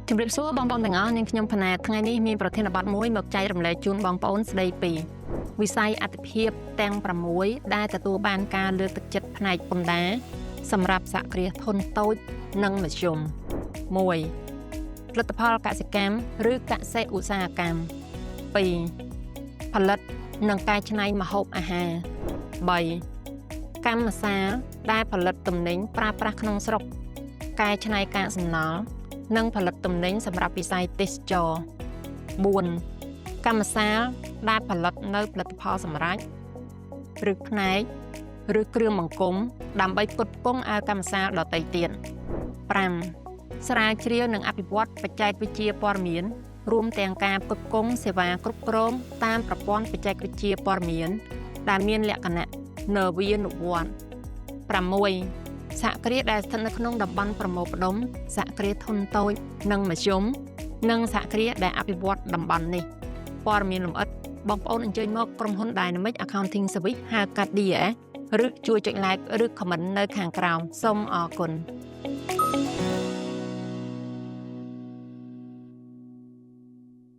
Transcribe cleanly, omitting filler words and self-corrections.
ជំរាបសួរបងប្អូនទាំងអស់នាងខ្ញុំផណាថ្ងៃនេះមានប្រធានបទមួយមកចែករំលែកជូនបងប្អូនស្ដីពីវិស័យអត្ថិភាពទាំង6ដែលទទួលបានការលើកទឹកចិត្តផ្នែកពន្ធដារសម្រាប់សហគ្រាសធុនតូចនិងមធ្យម1ផលិតផលកសិកម្មឬកសិឧស្សាហកម្ម2ផលិតនិងកែច្នៃម្ហូបអាហារ3កម្មសាលដែលផលិតទំនិញប្រើប្រាស់ក្នុងស្រុកកែច្នៃកាកសំណល់ និងផលិតទំនិញសម្រាប់វិស័យទេសចរណ៍4កម្មសាលដែលផលិតនៅផលិតផលសម្រាប់ឬផ្នែកឬគ្រឿងបង្គុំដើម្បីផ្គត់ផ្គង់ឲ្យកម្មសាលដទៃទៀត5ស្រាវជ្រាវនិងអភិវឌ្ឍបច្ចេកវិទ្យាព័ត៌មានរួមទាំងការផ្គត់ផ្គង់សេវាគ្រប់គ្រងតាមប្រព័ន្ធបច្ចេកវិទ្យាព័ត៌មានដែលមានលក្ខណៈនវានុវត្តន៍6សហគ្រាសដែលស្ថិតនៅក្នុងតំបន់ប្រមូលផ្ដុំសហគ្រាសធុនតូចនិងមធ្យមនិងសហគ្រាសដែលអភិវឌ្ឍតំបន់នេះព័ត៌មានលម្អិតបងប្អូនអញ្ជើញមកក្រុមហ៊ុន Dynamic Accounting Service ហៅកាត់ DAS ឬជួយចុច like ឬ comment នៅខាងក្រោមសូមអរគុណ។